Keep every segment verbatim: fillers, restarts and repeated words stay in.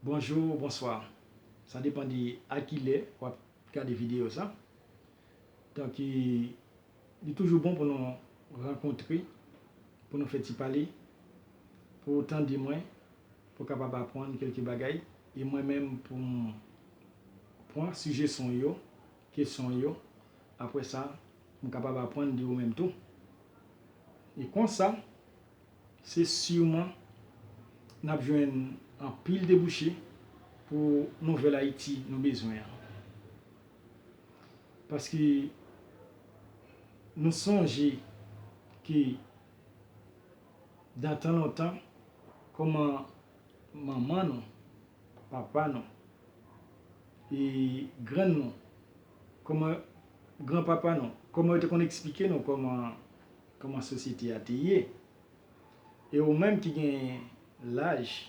Bonjou, bonswa. Sa depann de a kilè w ap gade videyo sa. Donk, li toujou bon pou nou rankontre, pou nou fè ti pale, pou w tande mwen, pou w kapab aprann kèlke bagay, e mwen menm pou m pran sijesyon yo, kesyon yo, apre sa, m kapab aprann de ou menm tou. E konsa, se siman n ap jwenn anpil debouche pou nouvèl Ayiti nou bezwen an. Paske nou sonje ke dan tan lontan, kòman manman nou, papa nou, e grann nou, kòman granpapa nou, kòman yo te konn eksplike nou kòman, kòman sosyete a te ye. E ou menm ki gen laj,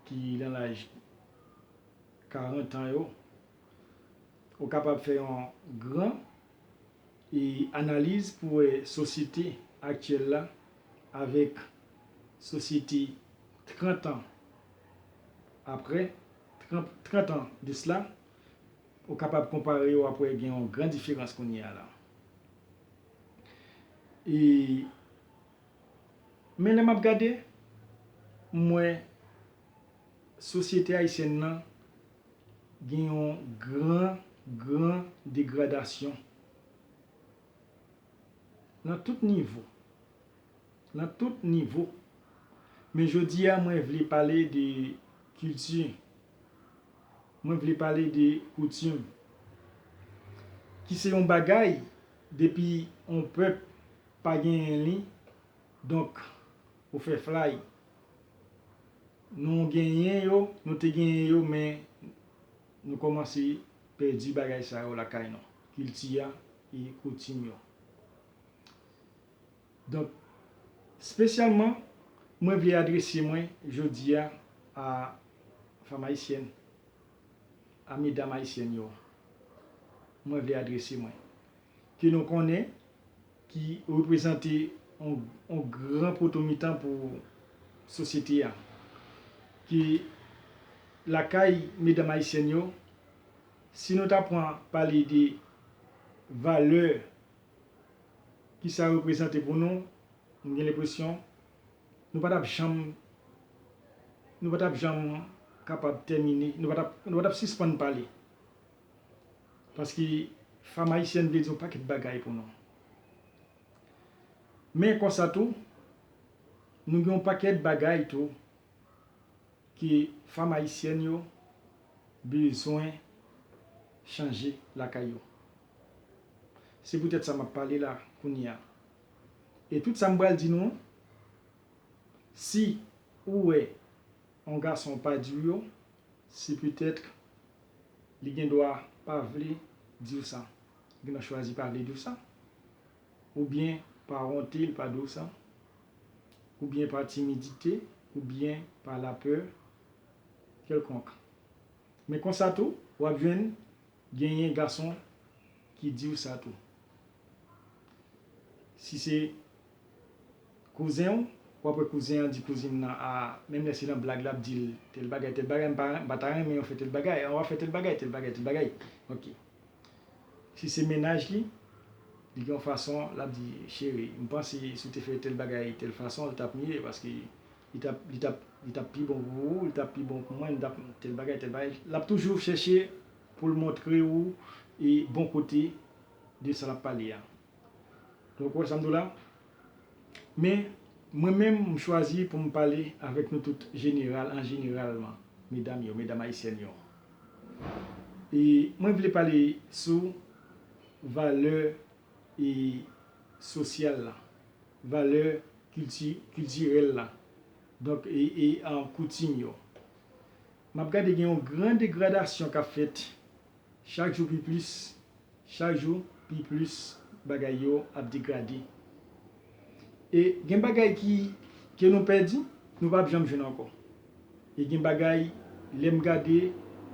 ki nan laj karant an yo, ou kapab fè yon gran e analiz pou wè sosyete aktyèl la avèk sosyete trant an apre, trant, trant an de sila, ou kapab konpare yo, w ap wè gen yon gran diferans kounye a la. E, men lè m ap gade, m wè sosyete ayisyèn nan gen yon gran, gran degradasyon nan tout nivo. Nan tout nivo. Men jodi a, mwen vle pale de kilti. Mwen vle pale de koutim. Ki se yon bagay, depi yon pèp pa genyen li, donk, ou fè flay. Nou genyen yo, nou te genyen yo, men nou kòmanse pèdi bagay sa yo lakay nou. Kilti a e koutim yo. Donk, espesyalman, mwen vle adrese mwen jodi a a fanm ayisyèn, a medam ayisyèn yo. Mwen vle adrese mwen. Ke nou konnen ki reprezante yon, yon gran poto mitan pou sosyete a. Ki lakay medam ayisyèn yo, si nou ta pran pale de valè ki sa reprezante pou nou, m gen lenpresyon nou pa t ap janm, nou pa t ap janm kapab tèmine, nou pa t ap, nou pa t ap sispann pale. Paske fanm ayisyèn vle di yon pakèt bagay pou nou. Men konsa tou, nou gen yon pakèt bagay tou ke fanm ayisyèn yo bezwen chanje lakay yo. Se poutèt sa m ap pale la kounye a. E tout sa m pral di nou, si ou wè yon gason pa di w yo, se petèt li gen dwa pa vle di w sa. Li gen dwa chwazi pa vle di w sa. Oubyen pa wonte, li pa di w sa. Oubyen pa timidite, oubyen pa lapè kèlkonk. Men konsa tou, w ap jwenn genyen gason ki di w sa tou. Si se kouzen w, w ap wè kouzen an di kouzin nan, a, menm lè se nan blag, l ap di l tèl bagay, tèl bagay, m pa, m pa ta renmen yo fè tèl bagay, an w ap fè tèl bagay, tèl bagay, tèl bagay. Ok. Si se mennaj li, li gen yon fason, l ap di, cheri, m panse si w te fè tèl bagay tèl fason, l t ap mye, paske li t ap, li t ap, li t ap pi bon pou ou, li t ap pi bon pou mwen, li t ap tèl bagay, tèl bagay. L ap toujou chèche pou l montre ou e bon kote de sa l ap pale a. Donk, ou wè sa m di w la? Men, mwen menm, m chwazi pou m pale avèk nou tout jeneral, an jeneralman, medam yo, medam ayisyèn yo. E mwen vle pale sou valè e sosyal la, valè kilti, kiltirèl la, donk, e, e, an, koutim yo. M ap gade gen yon gran degradasyon k ap fèt chak jou pi plis, chak jou pi plis bagay yo ap degrade. E gen bagay ki, ke nou pèdi, nou p ap janm jwenn ankò. E gen bagay, lè m gade,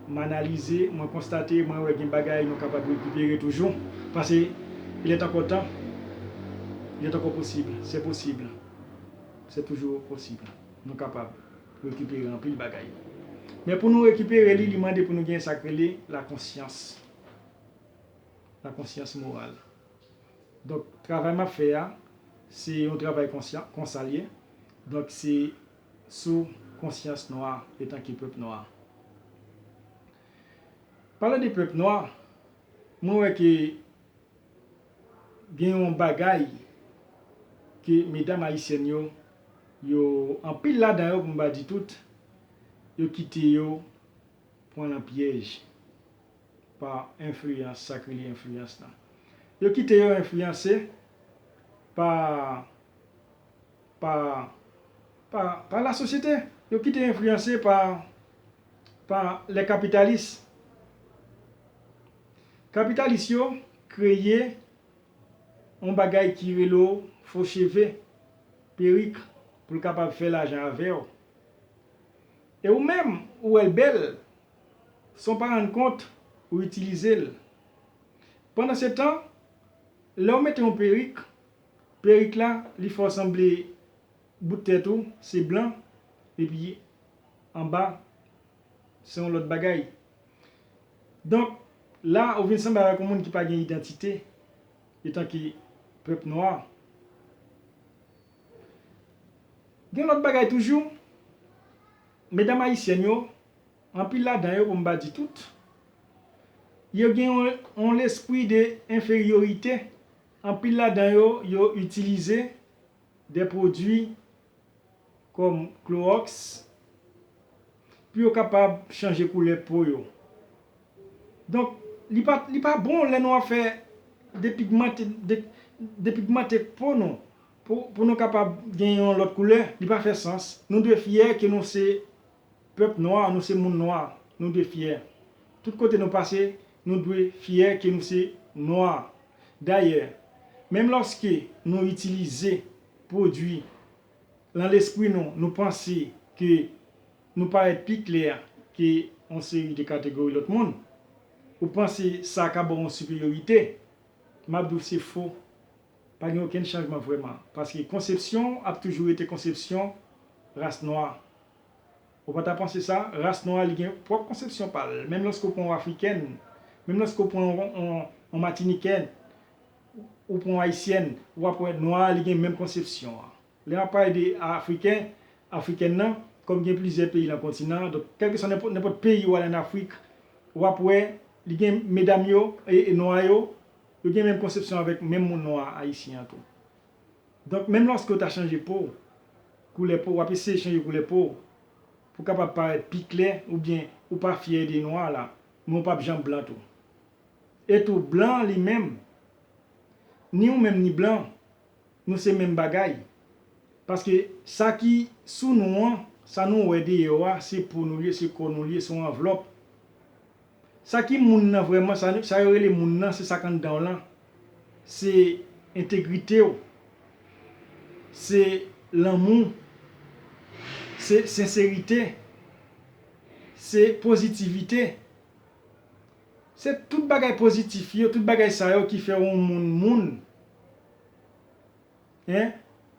m analize, mwen konstate, mwen wè gen bagay nou kapab rekipere toujou. Paske il est encore temps, il est encore possible, c'est possible, c'est toujours possible. Nou kapab rekipere anpil bagay. Men pou nou rekipere li, li mande pou nou gen sa k rele lakonsyans. Lakonsyans moral. Donk, travay m ap fè a, se yon travay konsyan, konsa l ye. Donk, se sou konsyans nwa, etanke pèp nwa. Palan de pèp nwa, mwen wè ke gen yon bagay ke medam ayisyèn yo, yo, anpil ladan yo, pou m pa di tout, yo kite yo pran nan pyèj pa enfliyans, sa k rele enfliyans lan. Yo kite yo enfliyanse pa, pa, pa, pa lasosyete. Yo kite yo enfliyanse pa, pa lè kapitalis. Kapitalis yo kreye yon bagay ki rele w fo cheve, perik, pou l kapab fè lajan avè w. E ou menm, ou wè l bèl, san w pa rann kont, ou itilize l. Pandan se tan, lè w mete yon perik, perik la, li fè w sanble bout tèt ou se blan, epi anba se yon lòt bagay. Donk, la, ou vin sanble avèk yon moun ki pa gen idantite, etanke pèp nwa. Gen lòt bagay toujou, medam ayisyèn yo, anpil ladan yo, pou m pa di tout, yo gen yon, yon lespri de enferiyorite. Anpil ladan yo, yo itilize de pwodui kòm klowòks pou yo kapab chanje koulè po yo. Donk, li pa, li pa bon lè nou ap fè depigmante, de, depigmante po nou, pou, pou nou kapab gen yon lòt koulè, li pa fè sans. Nou dwe fyè ke nou se pèp nwa, nou se moun nwa, nou dwe fyè. Tout kote nou pase, nou dwe fyè ke nou se nwa. Dayè, menm lòske nou itilize pwodui, nan lespri nou, nou panse ke nou parèt pi klè ke yon seri de kategori lòt moun, ou panse sa ka ba w yon siperyorite, m ap di w se fo. Pa gen okenn chanjman vrèman, paske konsepsyon ap toujou rete konsepsyon ras nwa. Ou pa ta panse sa, ras nwa li gen pwòp konsepsyon pa l. Menm lòske w pran yon afrikèn, menm lòske w pran yon, yon, yon matinikèn, ou pran yon ayisyèn, w ap wè nwa a li gen menm konsepsyon an. Lè m ap pale de afriken, afrikèn nan, kòm gen plizyè peyi nan kontinan an, donk kèlkeswa nenpòt, nenpòt peyi w ale ann Afrik, w ap wè li gen medam yo, e, e nwa yo, yo gen menm konsepsyon avèk menm moun nwa ayisyen an tou. Donk, menm lòske w ta chanje po w, koulè po w, w ap eseye chanje koulè po w, pou w kapab parèt pi klè, oubyen ou pa fyè de nwa la, men w p ap janm blan tou. E tou, blan li menm, ni ou menm ni blan, nou se menm bagay. Paske sa ki sou nou an, sa nou wè deyò a, se po nou l ye, se kò nou l ye, se yon anvlòp. Sa ki moun nan vrèman, sa, sa yo rele moun nan, se sa k anndan w lan. Se entegrite w. Se lanmou. Se senserite. Se pozitivite. Se tout bagay pozitif yo, tout bagay sa yo ki fè yon moun moun. Hein?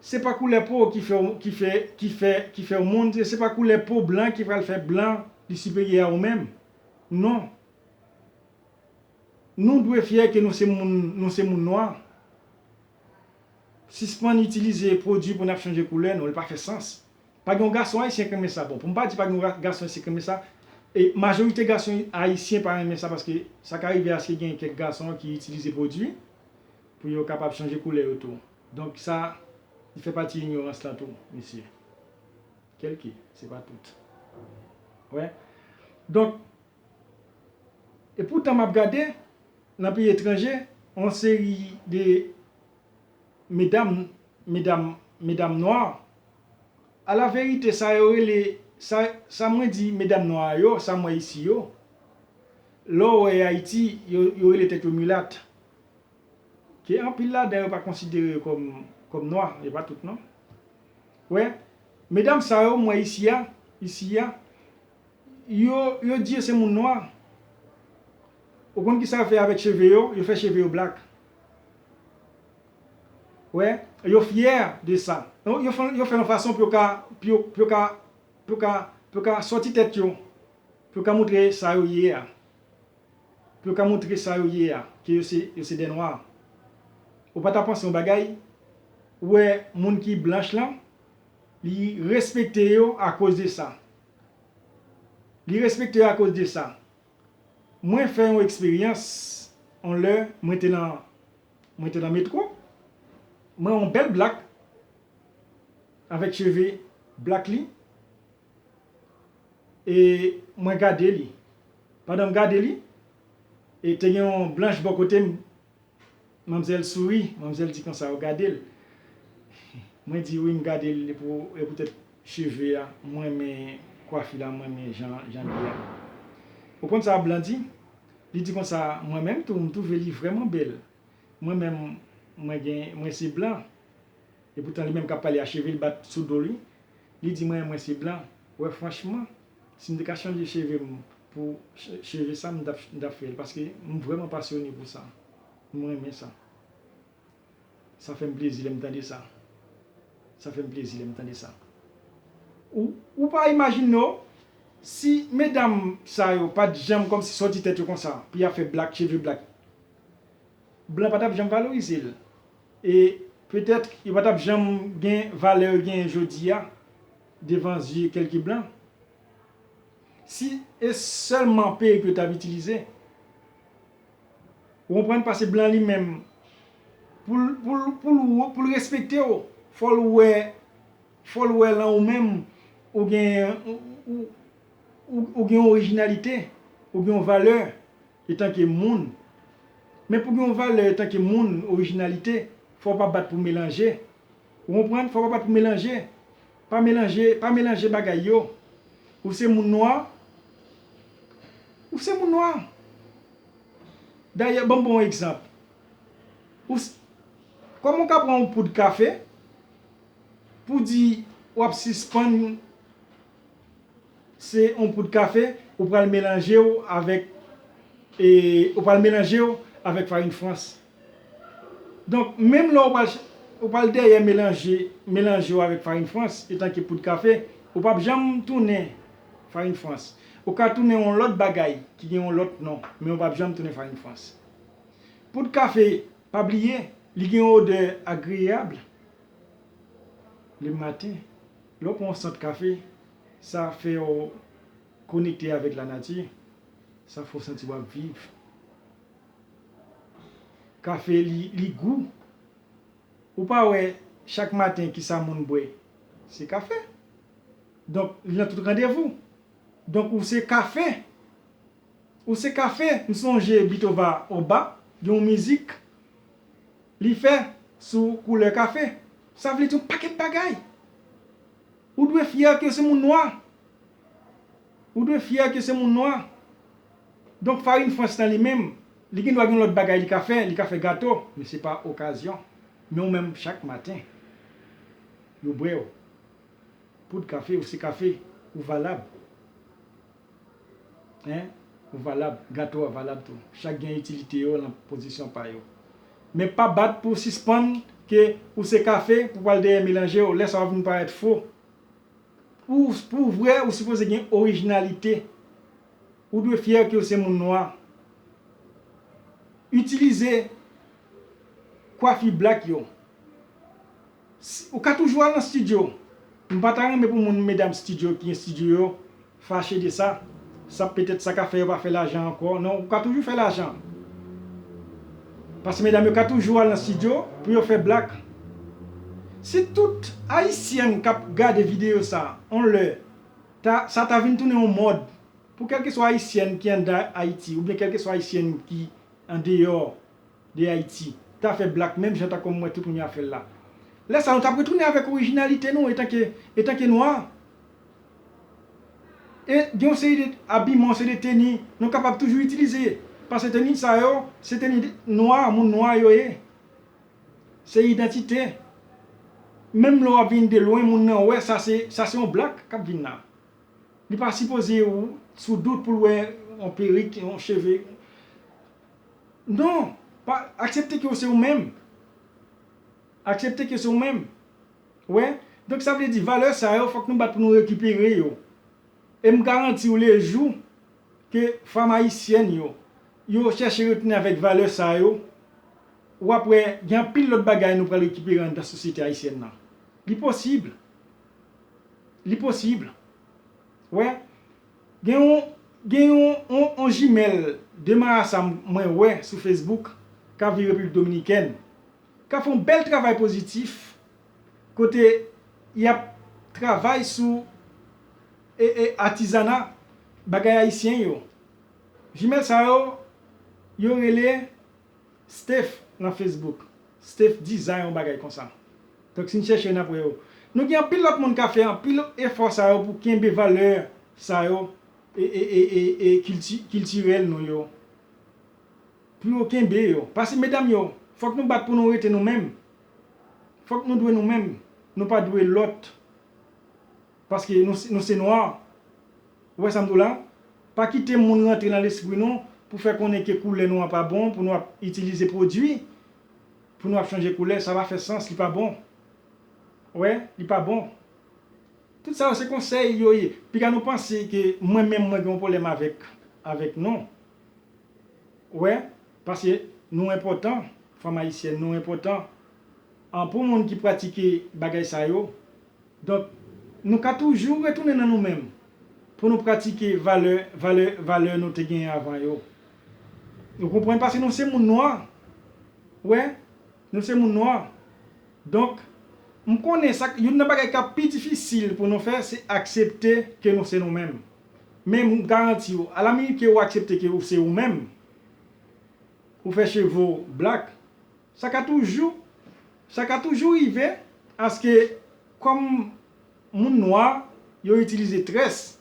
Se pa koulè po ki fè, ki fè, ki fè, ki fè w moun, se, se pa koulè po blan ki pral fè blan li siperyè a ou menm. Non. Nou dwe fyè ke nou se moun, nou se moun nwa. Sispann itilize pwodui pou n ap chanje koulè nou, li pa fè sans. Pa gen yon gason ayisyen k renmen sa. Bon, pou m pa di pa gen yon ga-, gason ayisyen k renmen sa, e majorite gason ayisyen pa renmen sa paske sa ka rive aske gen kèk gason ki itilize pwodui pou yo kapab chanje koulè yo tou. Donk sa, li fè pati inyorans lan tou, mesye. Kèlke, se pa tout. Wè. Donk, e poutan m ap gade, nan peyi etranje, yon seri de medam, medam, medam nwa, alaverite, sa yo rele, sa, sa mwen di medam nwa yo, sa m wè isi yo, lè w wè Ayiti, yo, yo rele tèt yo milat. Ke anpil ladan yo pa konsidere yo kòm, kòm nwa, e pa tout non. Wè, medam sa yo m wè isi a, isi a, yo, yo di yo se moun nwa. Ou konn kisa yo fè avèk cheve yo? Yo fè cheve yo black. Wè, yo fyè de sa. Yo, yo fè, yo fè yon fason pou yo ka, pou yo, pou yo ka, pou yo ka, pou yo ka sòti tèt yo. pou yo ka montre sa yo ye a. Pou yo ka montre sa yo ye a, ke yo se, yo se dè nwa. Ou pa ta panse yon bagay, ou wè moun ki blanch lan, li respekte yo akoz de sa. Li respekte yo akoz de sa. Mwen fè yon eksperyans, yon lè, mwen te nan, mwen te nan metwo, mwen yon bèl blak, avèk cheve blak li, e mwen gade li. Pandan m gade li, e te gen yon blanch bò kote m, manmzèl souri, manmzèl di konsa, "Ou gade l?" Mwen di, "Wi, m gade l, e pou, e poutèt cheve a, mwen renmen kwafi la, mwen renmen jan, jan l ye a." Ou konn sa blan di? Li di konsa, "Mwen menm tou, m twouve li vrèman bèl. Mwen menm, mwen gen, mwen se blan." Epoutan, li menm k ap pale a, cheve l bat sou do li. Li di, "Mwen, mwen se blan. Wè, franchman, si m te ka chanje cheve m pou ch-, cheve sa, m t ap, m t ap fè l, paske m vrèman pasyone pou sa. M renmen sa. Sa fè m plezi lè m tande sa. Sa fè m plezi lè m tande sa." Ou, ou pa imajine w, si medam sa yo pa t janm kòmsi sòti tèt yo konsa, pou y ap fè blak, cheve blak, blan pa t ap janm valorize l. E petèt, yo pa t ap janm gen valè yo genyen jodi a devan zye kèlke blan. Si e sèlman perik yo t ap itilize, ou konprann, paske blan li menm, pou l, pou l, pou l, pou l respekte w, fò l wè, fò l wè lan ou menm, ou gen, ou, ou, ou, ou gen yon orijinalite, ou gen yon valè etanke moun. Men pou gen yon valè etanke moun, orijinalite, fò w pa bat pou melanje. Ou konprann? Fò w pa bat pou melanje. Pa melanje, pa melanje bagay yo. Ou se moun nwa, ou se moun nwa. Dayè, ban m ba w yon egzanp. Ou s-, kòman w ka pran yon poud kafe pou di w ap sispann se yon poud kafe, ou pral melanje w avèk, e, ou pral melanje w avèk farin frans. Donk, menm lè w pral ch-, ou pral dèyè melanje, melanje w avèk farin frans, etanke poud kafe, ou p ap janm tounen farin frans. Ou ka tounen yon lòt bagay ki gen yon lòt non, men ou p ap janm tounen farin frans. Poud kafe, pa bliye, li gen yon odè agreyab. Lè maten, lè w pran yon sant kafe, sa fè w konekte avèk lanati, sa fè w santi w ap viv. Kafe, li, li gou. Ou pa wè chak maten kisa moun bwè? Se kafe. Donk, li nan tout randevou. Donk, ou se kafe. Ou se kafe. M sonje Beethoven Orba, gen yon mizik li fè sou koulè kafe. Sa vle di yon pakèt bagay. Ou dwe fyè ke se moun nwa. Ou dwe fyè ke se moun nwa. Donk, farin frans lan li menm, li gen dwa gen lòt bagay li ka fè, li ka fè gato, men se pa okazyon. Men ou menm, chak maten, yo bwè w. Poud kafe, ou se kafe, ou valab. Hein? Ou valab, gato a valab tou. Chak gen itilite yo nan pozisyon pa yo. Men pa bat pou sispann ke ou se kafe, pou pral dèyè melanje w. Lè sa w ap vin parèt fo. Pou, pou vre, ou sipoze gen orijinalite. Ou dwe fyè ke w se moun nwa. Itilize kwafi blak yo. Si, ou ka toujou al nan estidyo. M pa ta renmen pou moun, medam estidyo ki gen estidyo yo fache de sa. Sa petèt sa ka fè yo pa fè lajan ankò. Non, ou ka toujou fè lajan. Paske medam yo ka toujou al nan estidyo pou yo fè blak. Si tout ayisyèn k ap gade videyo sa, on lè, ta, sa ta vin tounen yon mòd pou kèlkeswa ayisyèn ki anndan Ayiti, oubyen kèlkeswa ayisyèn ki andeyò de Ayiti, ta fè blak menm jan tankou m wè tout moun yo ap fè l la. Lè sa a, nou t ap retounen avèk orijinalite nou, etanke, etanke nwa. E gen yon seri de abiman, yon seri de teni, nou kapab toujou itilize. Paske teni sa yo, se teni de, nwa, moun nwa yo ye. Se idantite. Menm lè w ap vin de lwen, moun nan wè, sa se, sa se yon blak k ap vin la. Li pa sipoze ou sou dout pou l wè yon perik, yon cheve. Non, pa, aksepte ke w se ou menm. Aksepte ke se ou menm. Wè? Donk, sa vle di, valè sa yo, fòk nou bat pou nou rekipere yo. E m garanti w, lejou ke fanm ayisyèn yo, yo chèche retounen avèk valè sa yo, w ap wè gen anpil lòt bagay nou pral rekipere anndan sosyete ayisyèn nan. Li posib. Li posib. Wè, gen yon, gen yon, yon, yon jimèl de marasa mwen wè sou Facebook k ap viv Repiblik Dominikèn, k ap fè yon bèl travay pozitif, kote y ap travay sou e, e, atizana, bagay ayisyen yo. Jimèl sa yo, yo rele Steph nan Facebook. Steph Design, yon bagay konsa. Donk, si n chèche, n ap wè yo. Nou gen anpil lòt moun k ap fè anpil efò sa yo pou kenbe valè sa yo, e, e, e, e, e kilti, kiltirèl nou yo. Pou yo kenbe yo. Paske, medam yo, fòk nou bat pou nou rete nou menm. Fòk nou dwe nou menm. Nou pa dwe lòt. Paske nou, nou se nwa. Ou wè sa m di w la? Pa kite moun rantre nan lespri nou pou fè konnen ke koulè nou an pa bon, pou nou ap itilize pwodui, pou nou ap chanje koulè, sa pa fè sans, li pa bon. Ou wè, li pa bon. Tout sa yo se konsèy yo ye. Piga nou panse ke mwen menm mwen gen yon pwoblèm avèk, avèk nou. Ou wè, paske nou enpòtan, fanm ayisyèn, nou enpòtan. An pou moun ki pratike bagay sa yo, donk, nou ka toujou retounen nan nou menm pou nou pratike valè, valè, valè nou te genyen avan yo. Ou konprann? Paske nou se moun nwa. Ou wè, nou se moun nwa. Donk, m konnen sa, youn nan bagay k ap pi difisil pou nou fè, se aksepte ke nou se nou menm. Men m garanti w, alamennke ou aksepte ke ou se ou menm, ou fè cheve w black, sa ka toujou, sa ka toujou rive aske kòm moun nwa, yo itilize très.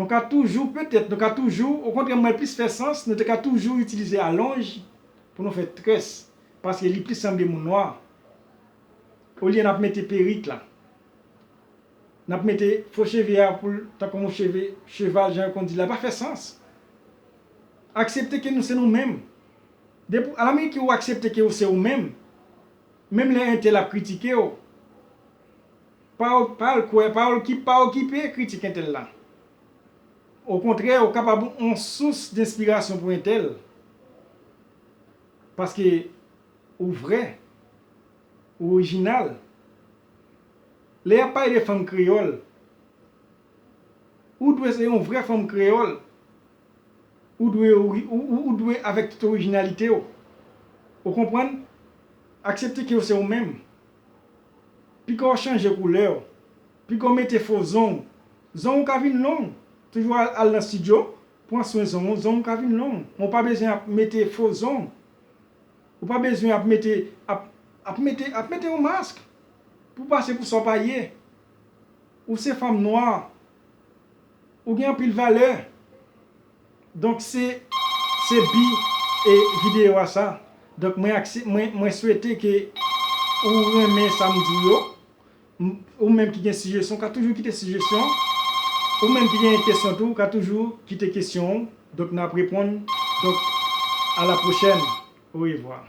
Nou ka toujou, petèt, nou ka toujou, okontrè, m wè l plis fè sans, nou te ka toujou itilize alonj pou nou fè très, paske li plis sanble moun nwa. Olye n ap mete perik la, n ap mete fo cheve a pou l tankou yon cheve cheval, jan yo konn di la, pa fè sans. Aksepte ke nou se nou menm. Depi, alamennke ou aksepte ke ou se ou menm, menm lè entèl ap kritike w, pa, pa al kwè, pa, pa okipe kritik entèl la. Okontrè, ou kapab yon sous denspirasyon pou entèl. Paske ou vrè, ou orijinal. Lè y ap pale de fanm kreyòl, ou dwe se yon vrè fanm kreyòl. Ou dwe, ou, ou, ou dwe avèk tout orijinalite w. Ou konprann? Aksepte ke w se ou menm. Piga w chanje koulè w. Piga w mete fo zong. Zong ou ka vin long. Toujou al, al nan estidyo, pran swen zong ou, zong ou ka vin long. Men w pa bezwen ap mete fo zong. Ou pa bezwen ap mete, ap, ap mete, ap mete yon mask pou pase pou sa w pa ye. Ou se fanm nwa. Ou gen anpil valè. Donk, se, se bi e videyo a sa. Donk, mwen, mwen, mwen swete ke ou renmen sa m di yo. Ou menm ki gen sijesyon, ka toujou kite sijesyon. Ou menm ki gen kesyon tou, ka toujou kite kesyon w. Donk, n ap reponn. Donk, a la pwochèn. Orevwa.